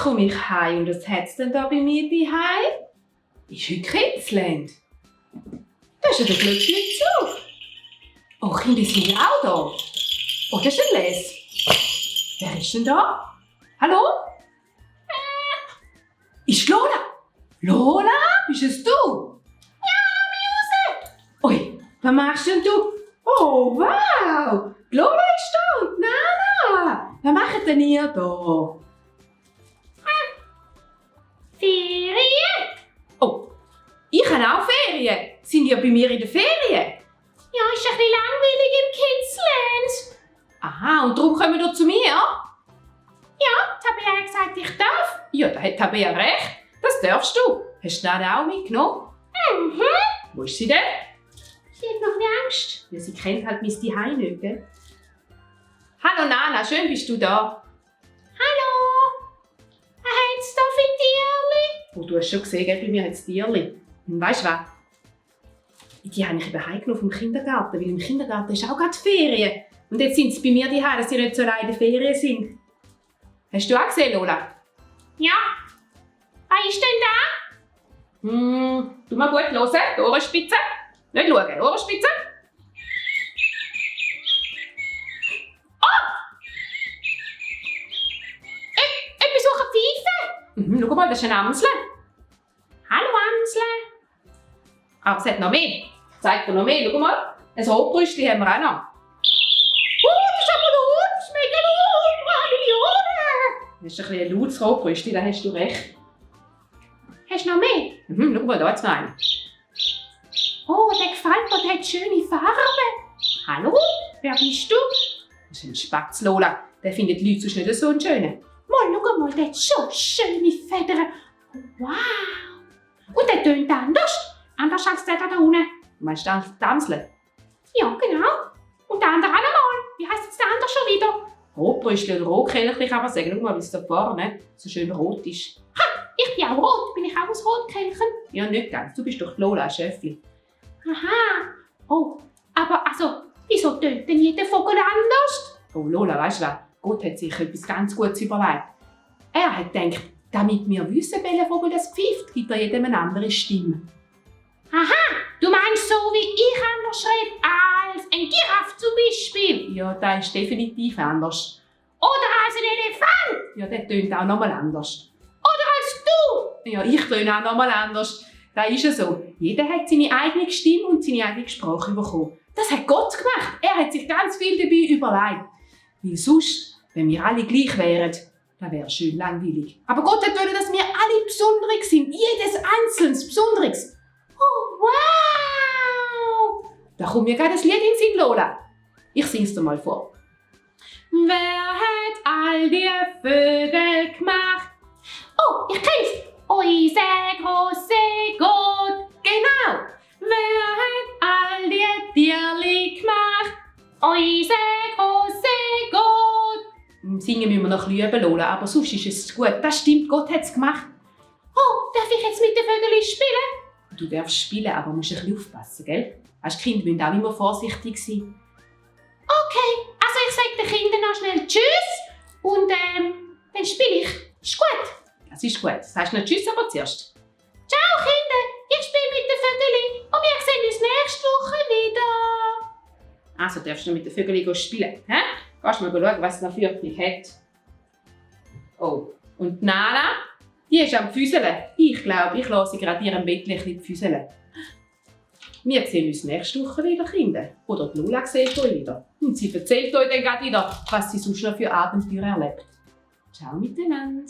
komme ich heim und was hat es denn da bei mir daheim? Ist heute Kindsland? Das ist ja der Glöckchen-Zug. Oh, Kinder sind ja auch da. Oh, das ist ein Les. Wer ist denn da? Hallo? Ist Lola? Lola? Bist es du? Ja, Muse. Ui, was machst denn du? Oh, wow. Lola ist da und Nana. Was macht denn ihr da? Ferien? Oh, ich habe auch Ferien. Sind ihr bei mir in der Ferien? Ja, ist ein bisschen langweilig im Kidsland. Aha, und darum kommen wir zu mir? Ja, Tabea hat gesagt, ich darf. Ja, da hat Tabea recht. Das darfst du. Hast du Nana auch mitgenommen? Mhm. Wo ist sie denn? Sie hat noch ein bisschen Angst. Ja, sie kennt halt mein Zuhause nicht, gell? Hallo Nana, schön bist du da. Hallo. Was hat's da für Tierli? Oh, du hast schon gesehen, gell, bei mir hat es Tierli. Und weisst du was? Die habe ich eben heimgenommen vom Kindergarten, weil im Kindergarten ist auch gerade Ferien. Und jetzt sind sie bei mir daheim, dass sie nicht so allein in der Ferien sind. Hast du auch gesehen, Lola? Ja. Was ist denn da? Du mal gut hören, die Ohrenspitze. Nicht schauen, Ohrenspitze. Etwas suchen Pfeife. Schau mal, das ist ein Amsel. Hallo Amsle. Aber es hat noch mehr. Ich zeig dir noch mehr, schau mal. Ein Rotbrüstchen haben wir auch noch. Das ist aber laut. Das ist mega laut. Das ist ein bisschen ein lautes Rotbrüstchen, da hast du recht. Hast du noch mehr? Schau mal, da jetzt noch einen. Oh, der gefällt mir, der hat schöne Farben. Hallo? Wer bist du? Das ist ein Spatz, Lola. Der findet die Leute sonst nicht so einen schönen. Mal, schau mal, der hat so schöne Federn. Wow. Und der tönt anders. Anders als der da unten. Du meinst die Amsel? Ja, genau. Und der andere auch nochmal. Wie heisst jetzt der andere schon wieder? Rotbrüstchen oder Rotkehlchen kann man sagen. Schau mal, wie es da vorne so schön rot ist. Ich bin auch rot. Bin ich auch ein Rotkehlchen? Ja, nicht ganz. Du bist doch die Lola, ein Schäfli. Aha. Oh, aber also, wieso tönt denn jeder Vogel anders? Oh, Lola, weißt du was? Gott hat sich etwas ganz Gutes überlegt. Er hat gedacht, damit wir wissen, welcher Vogel das pfeift, gibt er jedem eine andere Stimme. Aha, du meinst so, wie ich anders rede als ein Giraffe zum Beispiel? Ja, das ist definitiv anders. Oder als ein Elefant? Ja, der tönt auch nochmal anders. Oder als du? Ja, ich töne auch nochmal anders. Das ist ja so. Jeder hat seine eigene Stimme und seine eigene Sprache bekommen. Das hat Gott gemacht. Er hat sich ganz viel dabei überlegt. Weil sonst, wenn wir alle gleich wären, dann wäre es schön langweilig. Aber Gott hat wollen, dass wir alle besonders sind. Jedes Einzelnes besonders. Oh, wow! Da kommt mir gerade das Lied in den Sinn, Lola. Ich sing's dir mal vor. Wer hat all die Vögel gemacht? Oh, ich kenn's! Unser große Gott! Genau! Wer hat all die Tierli gemacht? Unser große Gott! Singen müssen wir noch üben, Lola, aber sonst ist es gut. Das stimmt, Gott hat es gemacht. Oh, darf ich jetzt mit den Vögeln spielen? Du darfst spielen, aber musst ein bisschen aufpassen, gell? Weißt, die Kinder müssen auch immer vorsichtig sein. Okay, also ich sage den Kindern noch schnell Tschüss und dann spiele ich. Ist gut? Das ist gut. Sagst du noch Tschüss, aber zuerst. Ciao Kinder, ich spiele mit den Vögeln und wir sehen uns nächste Woche wieder. Also darfst du mit den Vögeln spielen. Hä? Gehst mal schauen, was es noch für dich hat. Oh, und Nana, die ist am Füßeln. Ich glaube, ich lasse sie gerade in ihrem Bett ein bisschen füßeln. Wir sehen uns nächste Woche wieder, Kinder. Oder die Lola sieht euch wieder. Und sie erzählt euch dann gerade wieder, was sie sonst noch für Abenteuer erlebt. Ciao miteinander.